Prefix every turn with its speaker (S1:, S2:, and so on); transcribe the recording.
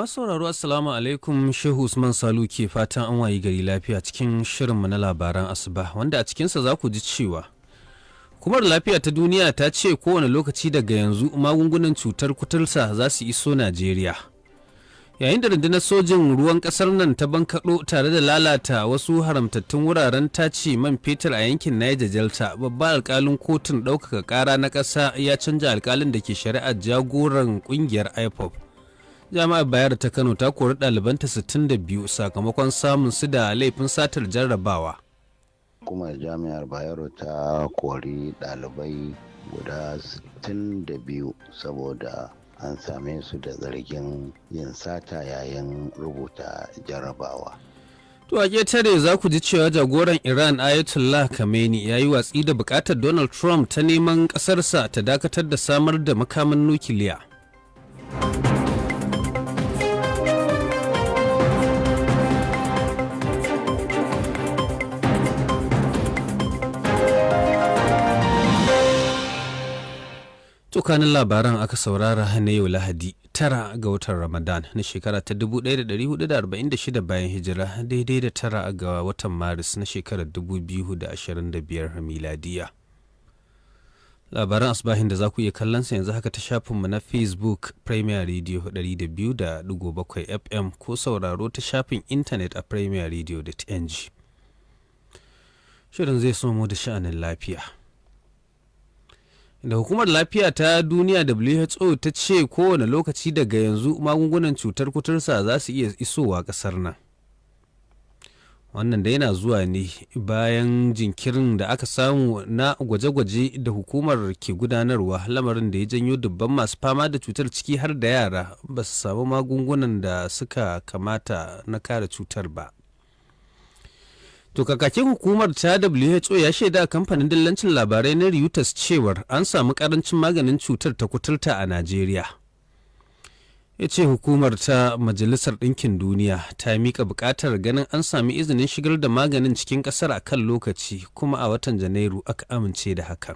S1: Masu sauraro, Assalamu alaikum. Shehu Usman Salu ke fatan an wayi gari lafiya cikin shirinmu na labaran asuba, wanda a cikinsa za ku ji cewa Hukumar Lafiya ta Duniya ta ce kowane lokaci daga yanzu magungunan cutar kuturta za su iso Najeriya. Yayin da rundunar sojin ruwan kasar nan ta bankaɗo tare da lalata wasu haramtattun wuraren tace man fetur a yankin Niger Delta, babban alkalin kotun ɗaukaka ƙara na ƙasa ya canja alkalin da ke shari'ar jagoran ƙungiyar IPOB. Jami'ar Bayero ta Kano ta kori ɗalibanta 62 sakamakon samun su da laifin satar jarrabawa.
S2: Hukumar Jami'ar Bayero ta kori ɗalibai guda 62 saboda an same su da zargin yin sata yayin rubuta jarrabawa.
S1: To, a ƙetare za ku ji cewa jagoran Iran Ayatollah Khamenei ya yi watsi da buƙatar Donald Trump ta neman ƙasarsa ta dakatar da samar da makaman nukiliya. Tsakanin labaran aka saurara na yau Lahadi, 9 ga watan Ramadan na shekara ta 1446 bayan hijira, daidai da 9 ga watan Maris na shekarar 2025 miladiya. Labaran asbahin da za ku iya kallon sa yanzu haka ta shafinmu na Facebook, Premier Radio 200.7 FM, ko sauraro ta shafin intanet a premierradio.ng. Shirin zai somo da sha'anin lafiya, da Hukumar Lafiya ta Duniya WHO ta ce kowane lokaci daga yanzu magungunan cutar kuturta za su iya isowa kasar nan. Wannan da yana zuwa ne bayan jinkirin da aka samu na gwaje-gwaje da hukumar ke gudanarwa, lamarin da ya janyo dubban masu fama da cutar, ciki har da yara, ba su samu magungunan da suka kamata na kare cutar ba. To, kakakin hukumar ta WHO ya shaida kamfanin dillancin labarai na Reuters cewar an samu karancin maganin cutar ta kuturta a Najeriya. Ya ce hukumar ta Majalisar Ɗinkin Duniya ta mika buƙatar ganin an sami izinin shigar da maganin cikin ƙasar a kan lokaci, kuma a watan Janairu aka amince da hakan.